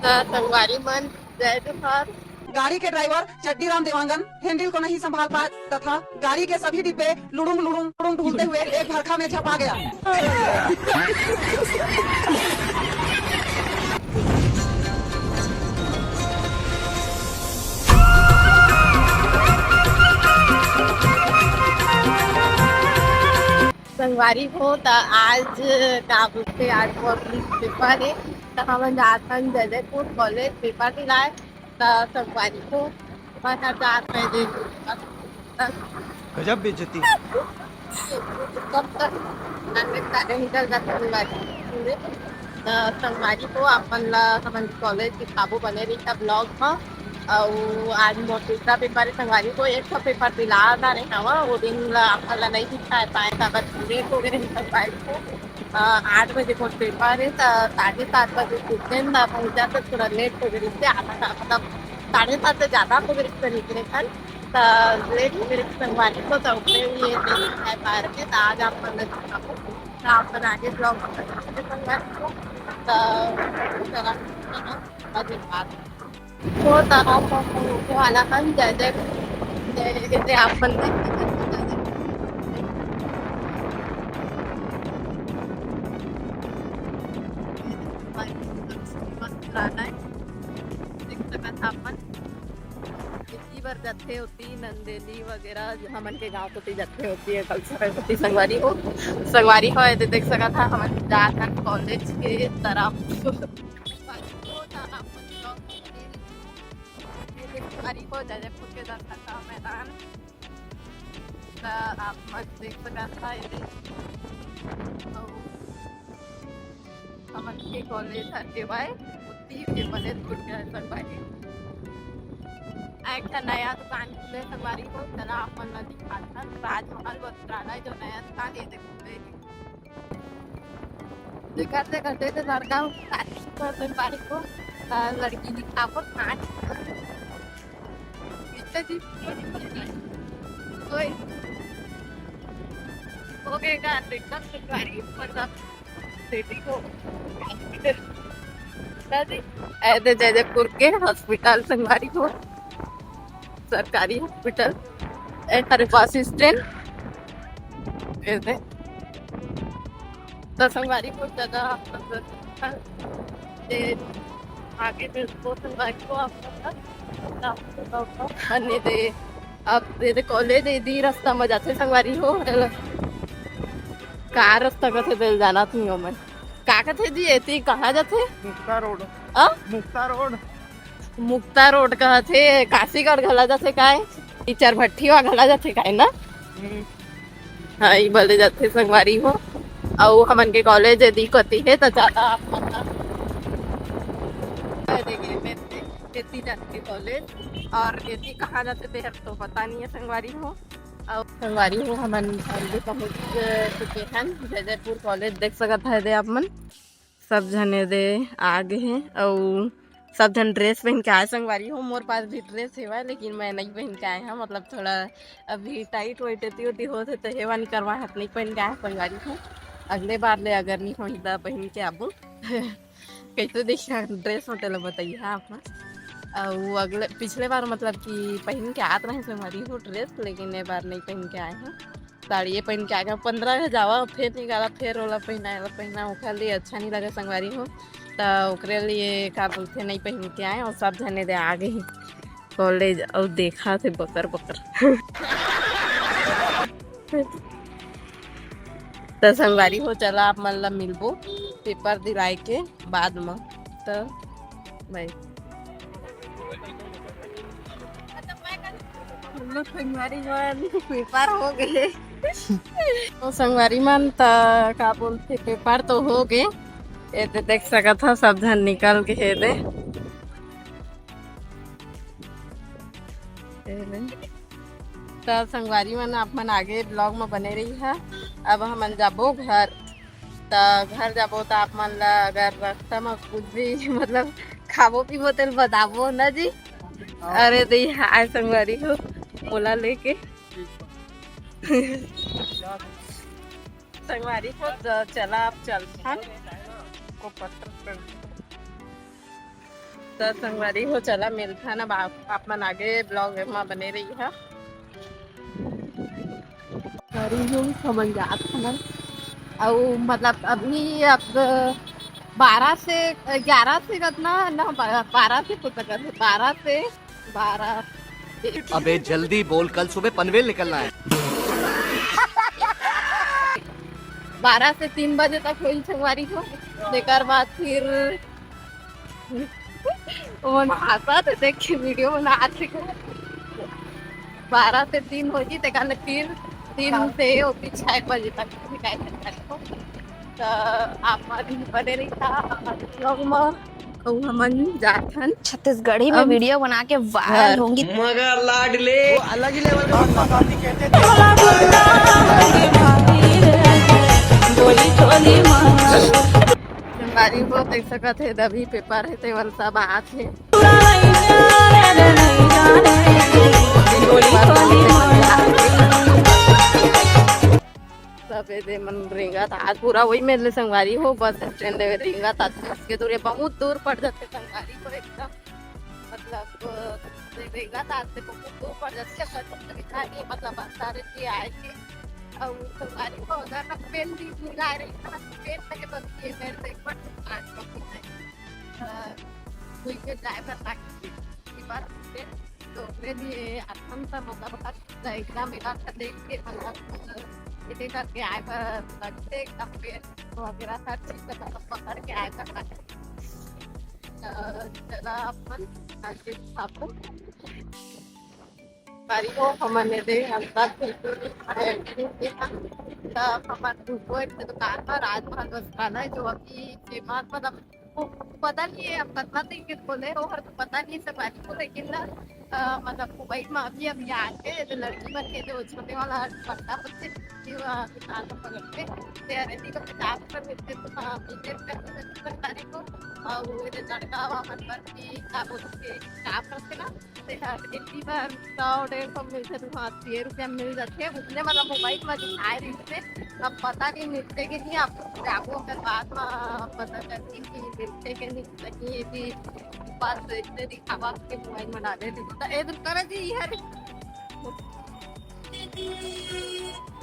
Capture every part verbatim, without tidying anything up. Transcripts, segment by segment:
संगवारी मन, जय जोहार। गाड़ी के ड्राइवर चड्डी राम देवांगन हैंडल को नहीं संभाल पाया तथा गाड़ी के सभी डिब्बे लुड़ुंग लुड़ुंग लुड़ुंग ढूंढते हुए एक भरखा में झपा गया। संगवारी हो, त आज का बोलथे, आज मोर पेपर हे, त हमन जात हन जयदेवपुर कॉलेज पेपर दिलाए। त संगवारी हो, बस अब जात हन जे, गजब बेइज्जती। कब तक आगे तारे निकल जात संगवारी। त संगवारी हो, अपन ला हमन कॉलेज दिखाबो, बने रही ब्लॉग म। अउ आज मोर दूसरा पेपर हे संगवारी हो, एक ठो पेपर दिला डारे हवा, वो दिन ला अपन ला नहीं दिखा पाए, काबर लेट हो गए रही संगवारी हो। अ, आठ बजे मोर पेपर हे, त साढ़े सात बजे उठेन, त पहुंचा त थोड़ा लेट हो गए रही, आधा घंटा, मतलब साढ़े सात से ज्यादा हो गए रही निकले कर, त लेट हो गए रही संगवारी हो, त उठे हुए नहीं दिखा पा रहे, त आज आप मन ला दिखाबो, त आप मन आगे ब्लॉग में संगवारी हो, त चला, आज बात। हो, त हम पहुंचे वाला हन जय जय, जय जय, आप मन देख सकत हव, जय जय। मस्त पुराना हे, देख सकत हव आप मन। इतनी बार जाथे होती नंदेली वगैरह, जो हमन के गांव कोती जाथे होती है, कल सरस्वती संगवारी हो, संगवारी हो, ये देख सकत हव, हमन जात हन कॉलेज के तरफ। संगवारी हो, जयदेवपुर के दर्शन का मैदान, त आप मन देख सकत हव, ये देख। अउ हमन के कॉलेज हर हेवय, ओती के बने छूट गए संगवारी। एक ठन नया दुकान खुले संगवारी हो, चला आप मन ला दिखाथन, राजमहल वस्त्रालय जो नया दुकान हे, देखो, देखत देखत देखत लड़का उठा के संगवारी हो, अ, लड़की दिखाबो, नाच। इतना जी, कोई हो गए का, देखत संगवारी, मतलब, बेटी को हॉस्पिटल, दादी, ए दे जयदेवपुर के हॉस्पिटल संगवारी हो, सरकारी हॉस्पिटल, ए हरे बस स्टैंड, ए दे। त संगवारी हो, जगह, ए, आगे बिल्कुल संगवारी हो, आप लोग का। अन्य दे, अब ये दे कॉलेज, ये दी रास्ता में जाथे संगवारी हो। का रास्ता कथे, दिल जाना तुम हो मन। का कथे जी, एती कहाँ जाथे? मुक्ता रोड। आ? मुक्ता रोड। मुक्ता रोड कथे, काशीगढ़ घला जाथे काय? टीचर भट्ठी वा घला जाथे काय ना? हम्म। हाँ, ई बले जाथे संगवारी हो। अउ हमन के कॉलेज एदी कती हे, त ज्यादा आप मन ला एती जाथे कॉलेज, और एती कहाँ जाथे, तेहर तो पता नहीं है संगवारी हो। अउ संगवारी हो, हमन already पहुँच चुके हन जयदेवपुर कॉलेज। देख सकत हव एदे आप मन, सब झन एदे आ गे हे। अउ सब झन ड्रेस पहन के आए संगवारी हो। मोर पास भी ड्रेस हेवय, लेकिन मैं नहीं पहन के आए हव, मतलब थोड़ा अभी टाइट वाइट एती ओती होत हे, तो हेवा नहीं करवा हत, नहीं पहन के आए संगवारी हो। अगले बार ले अगर नहीं होही त पहन के आबो। कैसे देखिए ड्रेस होटल बताइए आप ना। अउ अगले पिछले बार मतलब कि पहन के आत रहे संगवारी हो ड्रेस, लेकिन ए बार नहीं पहन के आए हव। साड़ी ये पहन के आगे पंद्रह के जावा, फिर निकाला, फिर ओला पहना, एला पहना, ओखर लिए अच्छा नहीं लगे संगवारी हो। त ओकरे लिए का बोलथे, नहीं पहन के आए, और सब झने दे आ गे कॉलेज, और देखा थे बकर बकर। त संगवारी हो, चला आप मन ला मिलबो पेपर दिलाए के बाद म। त भाई, हेलो संगवारी मन, पेपर हो गे। तो संगवारी मन, त का बोलथे, पेपर तो हो गे। एदे देख सकत हव, सब झन निकल गे हे एदे। एदे। त संगवारी मन, आप मन आगे ब्लॉग म बने रही हा। अब हमन जाबो घर। त घर जाबो त आप मन ला अगर रास्ता म कुछ भी मतलब खाबो पीबो तेल बताबो ना जी। हाँ। अरे दे हाय संगवारी हो, मोला लेके। ठीक बा। संगवारी हो, त चला आप चलथन। को पत्र कर। त संगवारी हो, चला मिलथन अब आप, आप मन आगे vlog म बने रहिहा। संगवारी हो, हमन जात हन। अउ मतलब अभी अब बारह से, ग्यारह से कतना ना, बा-, बारह से कुछ तक, बारह से, बारह से अबे जल्दी बोल, कल सुबह पनवेल निकलना है। बारह से तीन बजे तक होई संगवारी हो, तेकर बाद फिर ओमन भाषा तो देख के video बनात हे। बारह से तीन होही, तेकर ले फिर तीन से ओती छह बजे तक निकाल सकत हो। त आप मन बने रहिहा हमर vlog म, अउ हमन जाथन छत्तीसगढ़ी में अब video बना के viral घर। होंगी। मगर लाडले वो अलग ही लेवल का। संगवारी हो, देख सकत हे, अभी paper हे, तेवन सब आत हे। सब एदे मन रेंगत आज पूरा वही मेर ले संगवारी हो, बस स्टैंड ले रेंगत आज, उसके दूर, ये बहुत दूर पड़ जाथे संगवारी हो एकदम, मतलब रेंगत आज से बहुत दूर पड़ जाथे, पर सुविधा नहीं, मतलब बस सारे जी आए थे। और संगवारी हो, अगर ना पेन भी मिला रही था, पेन लगे बस ये मेरे से एक बार आज नहीं है। अ, कोई के जाए बर लागे, ये बात से तो ओकरे लिए आथन त मतलब हर जगह मेला था देख के मतलब एदे करके आए बर लगथे, एकदम पेन वगैरह हर चीज का मतलब पकड़ के आए बर लगथे। अ, चला अपन आज खाबो। बारी हो हमन एदे अंदर बिल्कुल आए थे। त हमन घुसबो एक दुकान पर, राजमहल वस्त्रालय, जो अभी फेमस मतलब वो पता नहीं है, अब कतना दिन के खोले हो, हर तो पता नहीं है संगवारी हो, लेकिन ना, अ, मतलब मोबाइल में अभी अभी आके जो लड़की मन के जो छोटे वाला दुपट्टा होथे, जो, अ, दुकान में पकड़ के, ते हर एती का पचास रुपये मिलथे, तो हाँ, मिलथे रुपये संगवारी हो, और वो जो लड़का वाला मन बर भी का बोलथे, का करथे ना, ते हर एती बर सौ डेढ़ सौ मिलथे, तो हाँ, अस्सी रुपया मिल जाथे, उसने मतलब मोबाइल में दिखाए रहिथे। अब पता नहीं मिलथे कि नहीं, आप जाबो ओकर बाद में पता चलही कि मिलथे कि नहीं, नहीं, ये भी बस इतने दिखावा के मोबाइल में डाले थे। तो ए दुकान जी, ये हरे।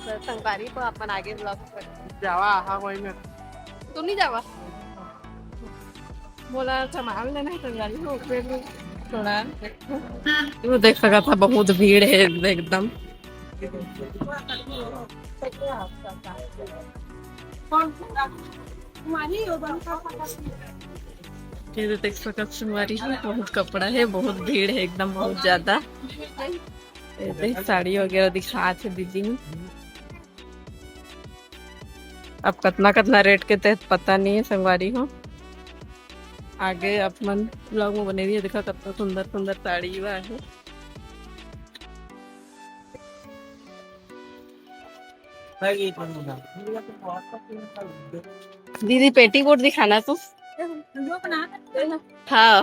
तो संगवारी को अपन आगे vlog कर। जावा, हाँ, वही में। तू नहीं जावा? मोला सामान लेना है, संगवारी हो, फिर थोड़ा। वो देख सकत हा, बहुत भीड़ है एकदम। ये देख सकत संगवारी हो, बहुत कपड़ा है, बहुत भीड़ है एकदम, बहुत ज्यादा। ये देख, साड़ी वगैरह दिखात हे दीदी। अब कतना कतना रेट के ते पता नहीं है संगवारी हो, आगे आप मन vlog में बने रहिए। देखा कतना सुंदर सुंदर साड़ी बा है। दीदी पेटीकोट दिखाना तू। हाँ।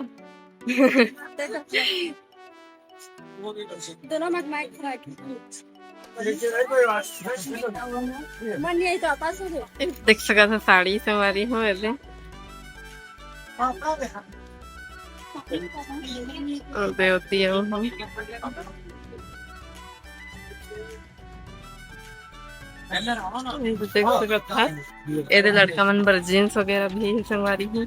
दोनों मत माइक खा के। मन यही तो आपस हो गए। देख सकत हा साड़ी संगवारी हो एदे। और देवती है वो हम। ये तो देख सकत हा, एदे लड़का मन बर जींस वगैरह भी है संगवारी हो।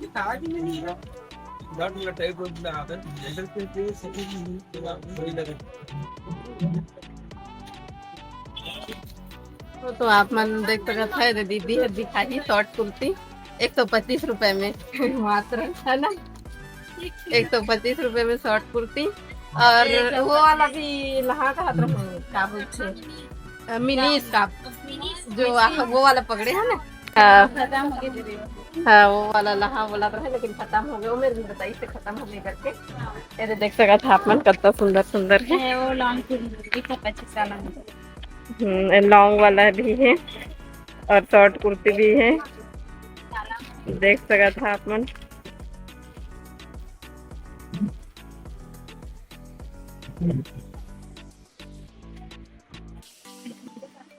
तो, तो आप मन देख सकत हा, एदे दीदी हर दिखाही शॉर्ट कुर्ती एक सौ पच्चीस रुपए में मात्र, है ना? एक सौ पच्चीस रुपए में शॉर्ट कुर्ती। और वो वाला भी लहा कहत रहूं, का बोलथे, अ, मिनी स्कार्फ, जो आ, वो वाला पकड़े है ना? हाँ। खत्म हो गई दीदी। हाँ, वो वाला लहा बोला तो है, लेकिन खत्म हो गया। वो मेरे भी बताई से खत्म हो गई करके। ये देख सकत हा आप मन, कतना सुंदर सुंदर है। ये वो लॉन्ग कुर्ती, एक सौ पच्चीस वाला है। हम्म, ये लॉन्ग वाला भी है और शॉर्ट कुर्ती भी है, देख सकत हा आप मन।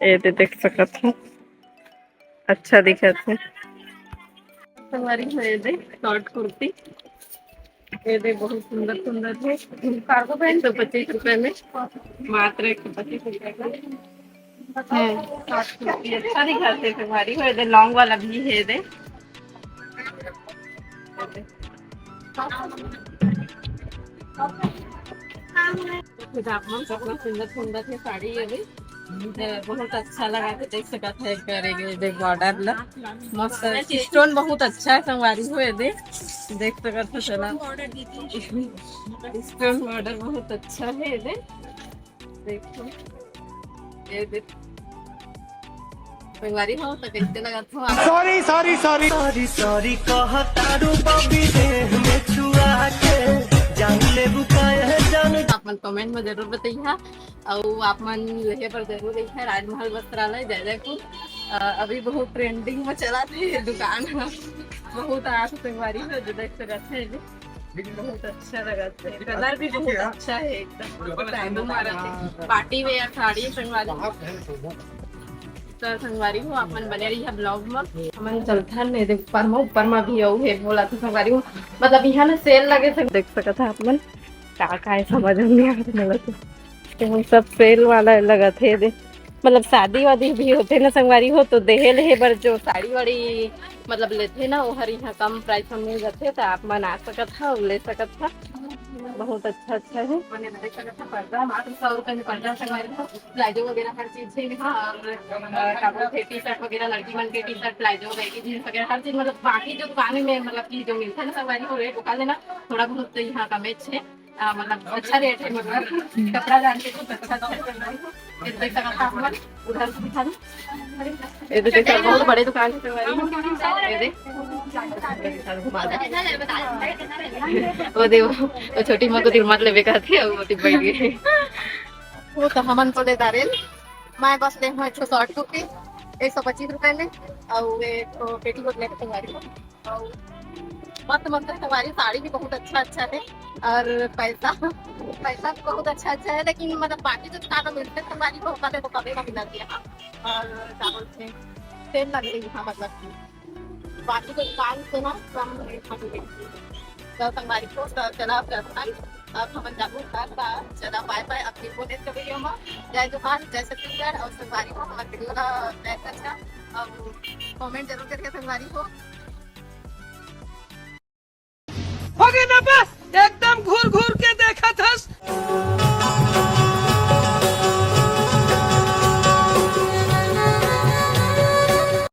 ये दे देख सकत हा, अच्छा दिखत है। संगवारी हो, ये दे शॉर्ट कुर्ती, ये दे, बहुत सुंदर सुंदर है। कार्गो पैंट एक सौ पच्चीस रुपए में, मात्र एक सौ पच्चीस रुपए में। हैं, अच्छा दिखाथे संगवारी हो। ये दे, लॉन्ग वाला भी है दे। फिर आप मन कितना सुंदर सुंदर है साड़ी ये भी। ये बहुत अच्छा लगा के देख सकत है, एक बार ये दे बॉर्डर ला, मस्त स्टोन बहुत अच्छा है संगवारी हो। ये दे, देख सकत हो, चला, स्टोन बॉर्डर बहुत अच्छा है ये दे। देखो, ये देख, संगवारी हो तो कैसे लगत हो आप? Sorry, sorry, sorry. Sorry, sorry कहतारू बबी देह में छुआ के, जान लेबू काहे जान। आप मन कमेंट में जरूर बताइहा। अउ आप मन लेहे बर जरूर रहिहा राजमहल वस्त्रालय जयदेवपुर। अ, अभी बहुत ट्रेंडिंग में चला थे ये दुकान ह। बहुत आठ संगवारी हो जो देख सकत है, बहुत अच्छा लगा थे। कलर भी बहुत अच्छा है, एकदम डायमंड वाला थे। पार्टी वेयर साड़ी संगवारी। तो संगवारी हो, आप मन बने रहिहा ब्लॉग में। हमन चलथन ने दे ऊपर में, ऊपर में भी अउ हे बोला तो संगवारी हो, मतलब यहाँ ना सेल लगे थे, देख सकत है आप मन। का का है समझ में नहीं आ रहा तो, तो हम सब सेल वाला लगत है दे, मतलब शादी वादी भी होथे ना संगवारी हो, तो देहे लेहे बर जो साड़ी वाड़ी मतलब लेथे ना, ओहर यहाँ कम प्राइस में मिल जाथे, तो आप मन आ सकत हव, ले सकत हव। बहुत अच्छा अच्छा है। मैंने देख सकत हव, पर्दा मात्र सौ रुपए में पर्दा संगवारी हो, प्लाजो वगैरह हर चीज है यहाँ। और अ, का बोलथे, टी शर्ट वगैरह, लड़की मन के T shirt, palazzo, baggy jeans वगैरह हर चीज, मतलब बाकी जो दुकान में मतलब कि जो मिलथे ना संगवारी हो, रेट ओकर ले ना थोड़ा बहुत यहाँ कमेच है। अ, मतलब अच्छा रेट है, मतलब कपड़ा जान के कुछ अच्छा अच्छा है। ये देख सकत हव आप मन, उधर से दिखा दो। ये तो देख, बहुत बड़े दुकान है संगवारी। ये देख, घुमा दे। वो दे, वो छोटी माँ को दिल मत लेबे कहत हे, वो मोती बैठ गई। वो तो हमन तो ले दारेल, मैं बस ले हूँ एक सौ साठ रुपये, एक सौ पच्चीस रुपये में, और एक पेटीकोट लेके संगवारी। मस्त मस्त संगवारी, साड़ी भी बहुत अच्छा अच्छा है और पैसा, पैसा भी बहुत अच्छा अच्छा है, लेकिन मतलब बाकी जो दुकान में मिलथे संगवारी हो, ओकर ले तो कमे में मिलत हे। और का बोलथे, सेल लगे हे यहाँ, मतलब कि बाकी जो दुकान से ना कम रेट में मिलथे। तो संगवारी हो, तो चला अब चलथन, अब हमन जाबो घर ला। चला bye bye, अब मिलबो next video में। जय जोहार, जय छत्तीसगढ़, और संगवारी हो हमर video ला like अच्छा और comment जरूर करिहा संगवारी हो। हो गया ना बस,